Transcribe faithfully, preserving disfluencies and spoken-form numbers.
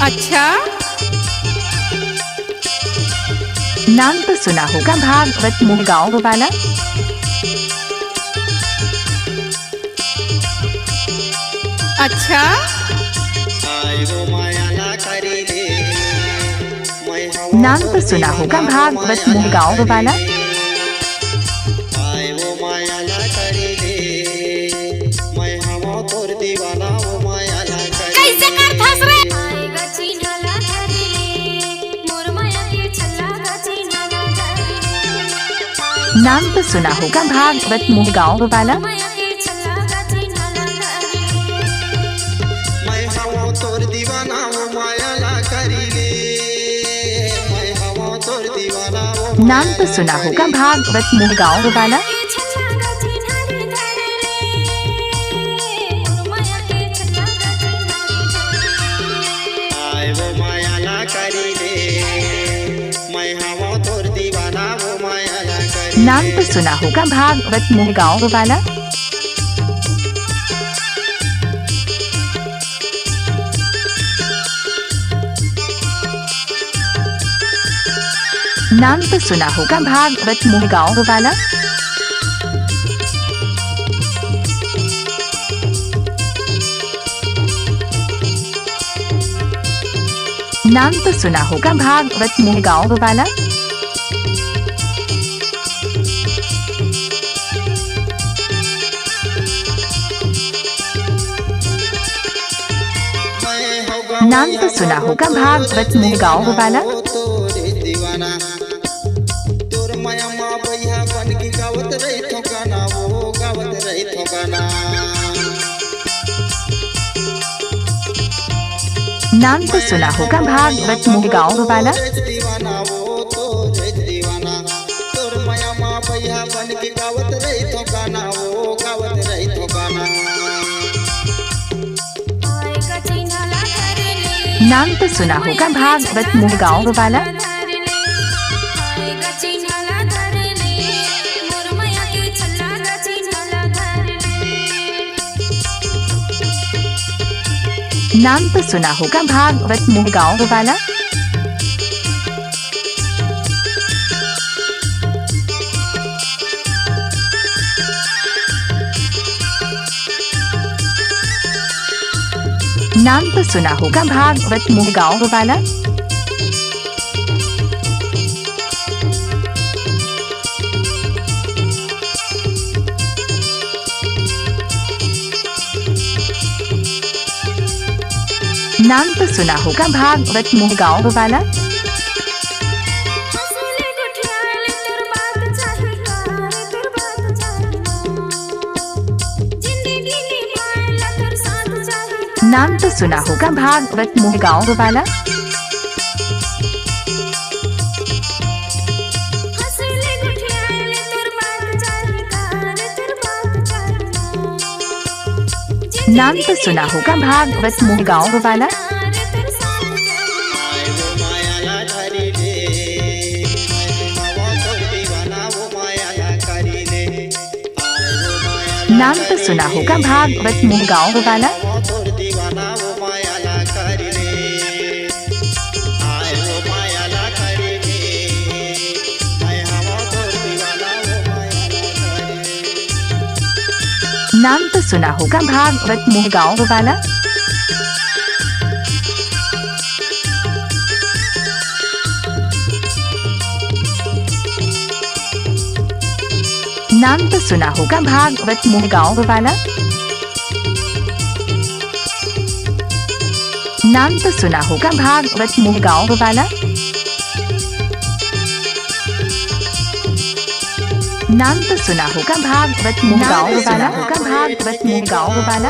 अच्छा। नाम तो सुना होगा भागवत मुंह गाँव वाला। अच्छा। नाम तो सुना होगा भागवत मुंह गाँव वाला। कैसे करथस रे? नाम तो सुना होगा भागवत मुंह गाँव वाला। नाम तो सुना होगा भागवत मुंह गाँव वाला। नाम तो सुना होगा भागवत मुंह गाँव वाला। नाम तो सुना होगा भागवत मुंह गाँव वाला। नाम तो सुना होगा भागवत मुंह गाँव वाला। नाम तो सुना होगा भागवत मुंह गाँव वाला। नाम तो सुना होगा भागवत मुंह गाँव वाला। नाम तो सुना होगा भागवत मुंह गाँव वाला। नाम तो सुना होगा भागवत मुंह गाँव वाला। नाम तो सुना होगा भागवत मुंह गाँव वाला। नाम तो सुना होगा भागवत मुंह गाँव वाला। नाम तो सुना होगा भागवत मुंह गाँव वाला। नाम तो सुना होगा भागवत मुंह गाँव वाला। नाम तो सुना होगा भागवत मुंह गाँव वाला। नाम तो सुना होगा भागवत मुंह गाँव वाला। नाम तो सुना होगा भागवत मुंह गाँव वाला। नाम तो सुना होगा भागवत मुंह गाँव वाला। नाम तो सुना होगा भागवत मुंह गाँव वाला। होगा भागवत मुंह गाँव वाला।